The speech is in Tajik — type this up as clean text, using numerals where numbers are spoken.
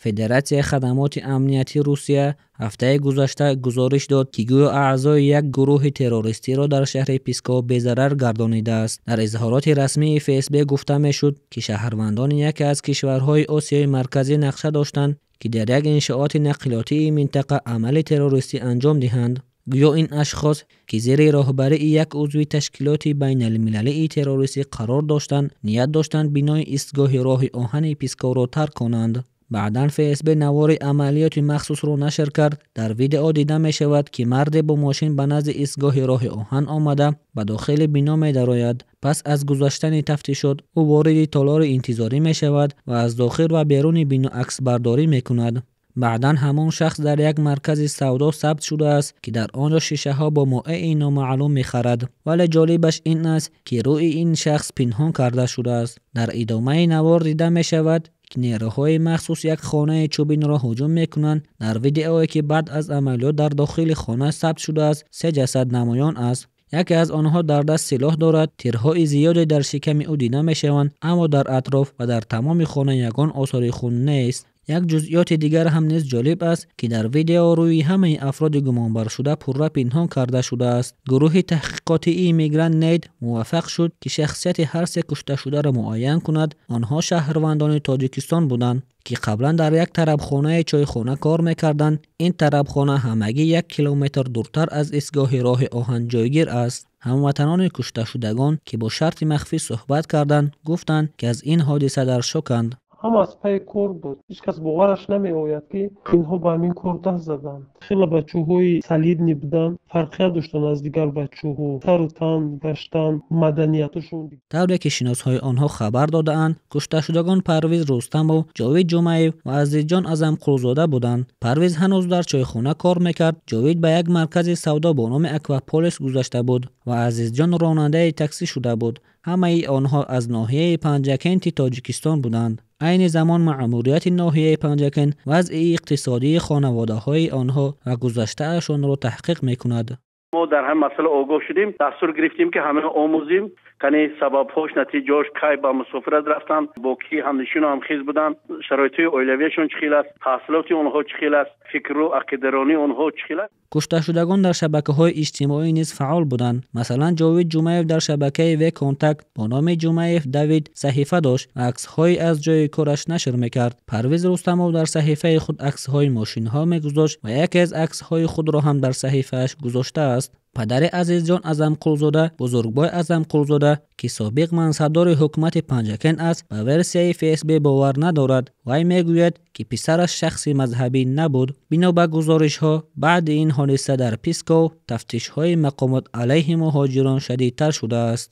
Федератсияи хадамоти амниятии Русия ҳафтаи гузашта гузориш дод, ки гӯё аъзои як гурӯҳи террористиро дар шаҳри Псков безарар гардонидааст. Дар изҳороти расмии ФСБ гуфта мешуд, ки шаҳрвандони яке аз кишварҳои Осиёи Марказӣ нақша доштанд, ки дар як иншооти нақлиётии минтақа амали террористӣ анҷом диҳанд. Гӯё ин ашхос, ки зери роҳбарии як узви ташкилоти байналмилалии террористӣ қарор доштанд, ният доштанд бинои истгоҳи роҳи оҳани Псковро тарк конанд. Баъдан ФСБ навори амалиёти махсусро нашр кард. Дар видео дида мешавад, ки марде бо мошин ба назди истгоҳи роҳи оҳан омада, ба дохили бино медарояд. Пас аз гузаштани тафтишот, ӯ вориди толори интизорӣ мешавад ва аз дохил ва беруни бино аксбардорӣ мекунад. Баъдан ҳамон шахс дар як маркази савдо сабт шудааст, ки дар он ҷо шишаҳо бо моеи номаълум мехарад. Вале ҷолибаш ин аст, ки рӯи ин шахс пинҳон карда шудааст. Дар идомаи навор дида мешавад, ки нерӯҳои махсус як хонаи чӯбинро ҳуҷум мекунанд. Дар видеое, ки баъд аз амалиёт дар дохили хона сабт шудааст, се ҷасад намоён аст. Яке аз онҳо дар даст силоҳ дорад, тирҳои зиёде дар шиками ӯ дида мешаванд, аммо дар атроф ва дар тамоми хона ягон осори хун нест. Як ҷузъиёти дигар ҳам низ ҷолиб аст, ки дар видео рӯи ҳамаи афроди гумонбаршуда пурра пинҳон карда шудааст. Гурӯҳи таҳқиқотии Мигрант Нейд муваффақ шуд, ки шахсияти ҳар се кушташударо муайян кунад. Онҳо шаҳрвандони Тоҷикистон буданд, ки қаблан дар як тарабхонаи чойхона кор мекарданд. Ин тарабхона ҳамагӣ 1 километр дуртар аз истгоҳи роҳи оҳан ҷойгир аст. Ҳамватанони кушташудагон, ки бо шарти махфӣ суҳбат карданд, гуфтанд, ки аз ин ҳодиса дар шоканд. Ҳама аз пайи кор буд. Ҳеҷ кас бовараш намеояд, ки инҳо ба ҳамин кор даст заданд. Хеле бачаҳои солидный буданд, фарқият доштанд аз дигар бачаҳо. Сару тан гаштан, маданияташон. Тавре ки шиносҳои онҳо хабар додаанд, кушташудагон Парвиз Рустамов, Ҷовид Ҷумаев ва Азизҷон Азамқулзода буданд. Парвиз ҳанӯз дар чойхона кор мекард. Ҷовид ба як маркази савдо бо номи Акваполис гузашта буд ва Азизҷон ронандаи таксӣ шуда буд. Ҳамаи онҳо аз ноҳияи Панҷакенти Тоҷикистон буданд. Айни замон маъмурияти ноҳияи Панҷакент вазъи иқтисодии хонаводаҳои онҳо ва гузаштаашонро таҳқиқ мекунад. Мо дар ҳам масъала огоҳ шудем, дастур гирифтем, ки ҳамаро омӯзем, кани сабабҳош, натиҷаҳош, кай ба мусофират рафтанд, бо ки ҳамнишину ҳамхез буданд, шароитҳои оилавиашон чӣ хел аст, таҳсилоти онҳо чӣ хел аст, фикру ақидаронии онҳо чӣ хел аст. Кушташудагон дар шабакаҳои иҷтимоӣ низ фаъол буданд. Масалан, Ҷовид Ҷумаев дар шабакаи ВКонтакт бо номи Ҷумаев Давид саҳифа дошт ва аксҳои аз ҷои кораш нашр мекард. Парвиз Рустамов дар саҳифаи худ аксҳои мошинҳо мегузошт ва яке аз аксҳои худро ҳам дар саҳифааш гузоштааст. Падари Азизҷон Азамқулзода, Бузургбой Азамқулзода, ки собиқ мансабдори ҳукумати Панҷакент аст, ба версияи ФСБ бовар надорад. Вай мегӯяд, ки писараш шахси мазҳабӣ набуд. Бино ба гузоришҳо, баъди ин ҳодиса дар Псков тафтишҳои мақомот алайҳи муҳоҷирон шадидтар шудааст.